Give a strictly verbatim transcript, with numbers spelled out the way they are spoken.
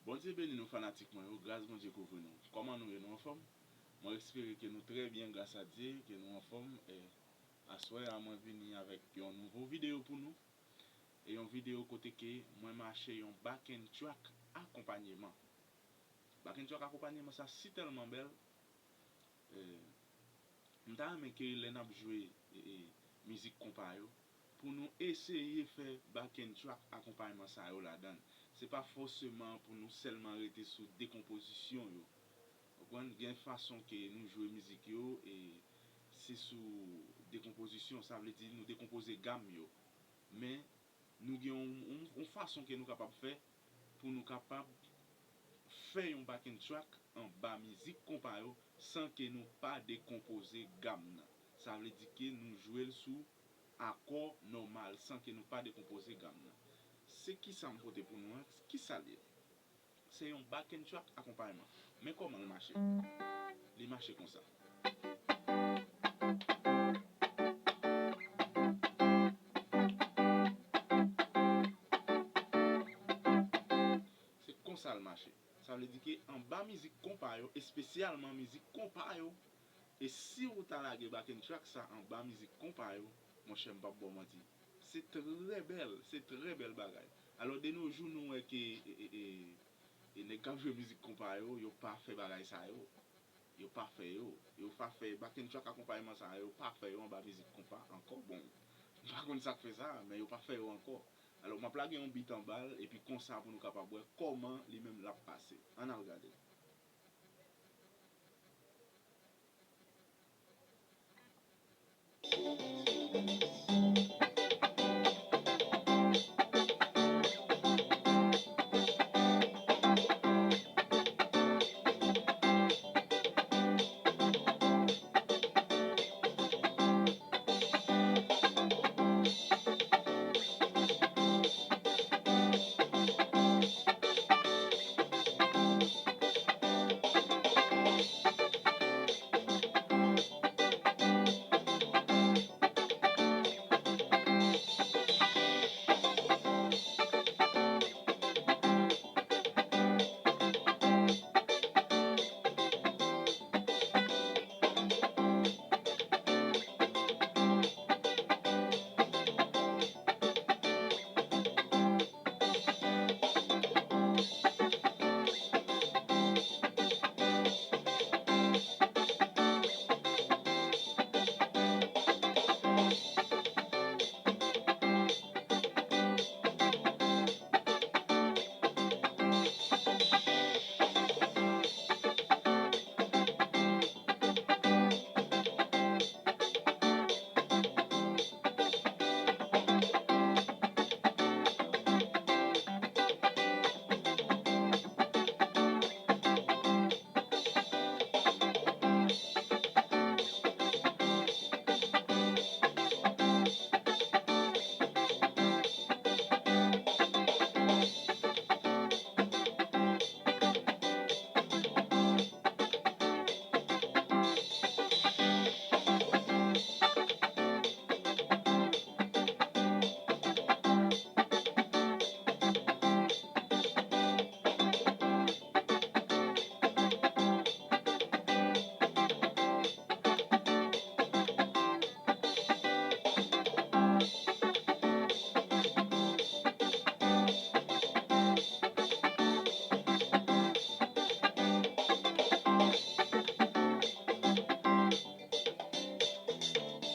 Bondye beni nou fanatik mwen yo, gras Bondye kouvri nou. Kòman nou ye, nou anfòm? Mwen espere ke nou trè byen, gras a Dye, ke nou anfòm. E aswè a mwen vini avèk yon nouvo videyo pou nou. E yon videyo kote ke mwen mache yon backing track akonpanyeman. Backing track akonpanyeman sa si tèlman bèl. E, m ta renmen ke lè n ap jwe e, e, mizik konpa yo, pou nou eseye fè backing track akonpayman sa yo ladan l. Se pa fòseman pou nou sèlman rete sou dekonpozisyon yo. Ou konprann? Gen fason ke nou jwe mizik yo e se sou dekonpozisyon, sa vle di nou dekonpoze gam yo. Men, nou gen yon, yon, yon fason ke nou kapab fè pou nou kapab fè yon backing track anba mizik konpa yo san ke nou pa dekonpoze gam nan. Sa vle di ke nou jwe l sou akò nòmal san ke nou pa dekonpoze gam nan. Se kisa m pote pou nou an? Kisa l ye? Se yon backing track akonpayman. Men kòman l mache? Li mache konsa. Se konsa l mache. Sa vle di ke anba mizik konpa yo, espesyalman mizik konpa yo, e si w ta lage backing track sa anba mizik konpa yo, monchè, m p ap ba w manti, se trè bèl, se trè bèl bagay. Alò, de nos jours, nou wè ke e, e, e, e nèg k ap jwe mizik konpa yo, yo pa fè bagay sa yo. Yo pa fè yo. Yo pa fè backing track akonpayman sa yo, yo pa fè yo anba mizik konpa ankò. Bon, m pa konn sa k fè sa, men yo pa fè yo ankò. Alò, m ap lage yon beat anba l, epi konsa pou nou kapab wè kòman li menm l ap pase. Ann al gade.